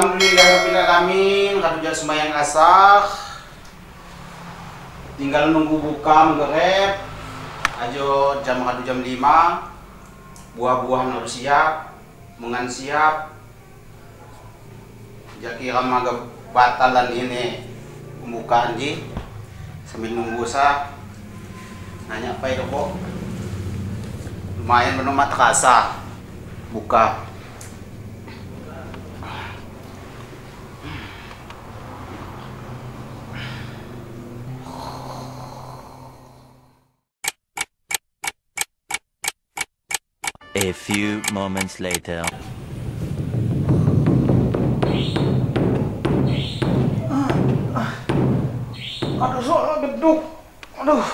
Alhamdulillahirabbil alamin, radu jak sembahyang asar. Tinggal nunggu buka menggerep. Ajo jam radu jam 5. Buah-buahan harus siap, mengan siap. Jakira maga batalan ini pembukaan ji. Sambil nunggu sa nanya apa itu kok. Lumayan benar terasa buka. A few moments later. Aduh, soal geduk. Aduh,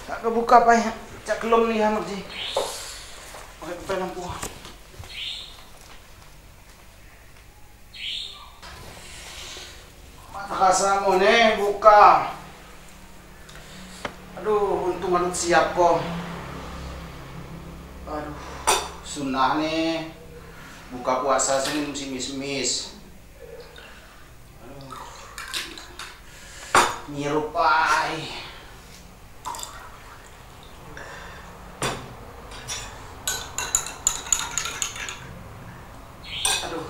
tak kebuka apa ya? Cak kelum nih anak ji. Pakai kepala lampu. Mata mau nih buka. Aduh, untung harus siap kok. Aduh, sunnah nih buka puasa sini mesti mis-mis. Aduh, nyirupai. Aduh,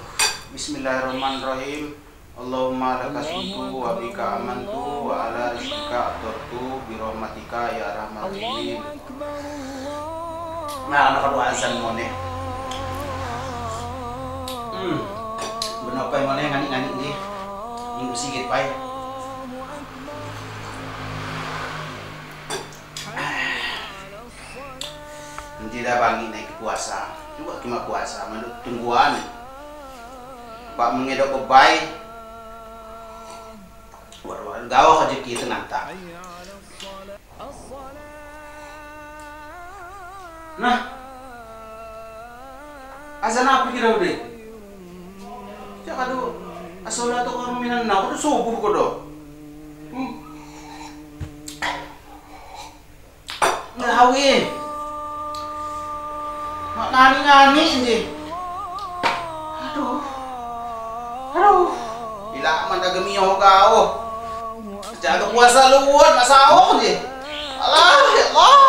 bismillahirrahmanirrahim. Allahumma laka sumtu wa bika amantu wa ala rizqika aftartu bi rahmatika ya arhamar rahimin. Nah, anak kedua azan mau nih. Benar apa yang mau nih ngani-ngani nih. Minggu sigit pai. Nanti dah bangi naik puasa. Juga cuma puasa, manduk tungguan. Pak mengedok bebai. War-war gawah rezeki tenang tak. Nah, azan apa kira udah? Cak aduh, asolatu khairum minan naum, udah subuh kok doh. Ngawi, mak ngani-ngani ini. Aduh, aduh, bila mana gemio kau? Jaga puasa luar, masa awak ni. Alah, ya Allah.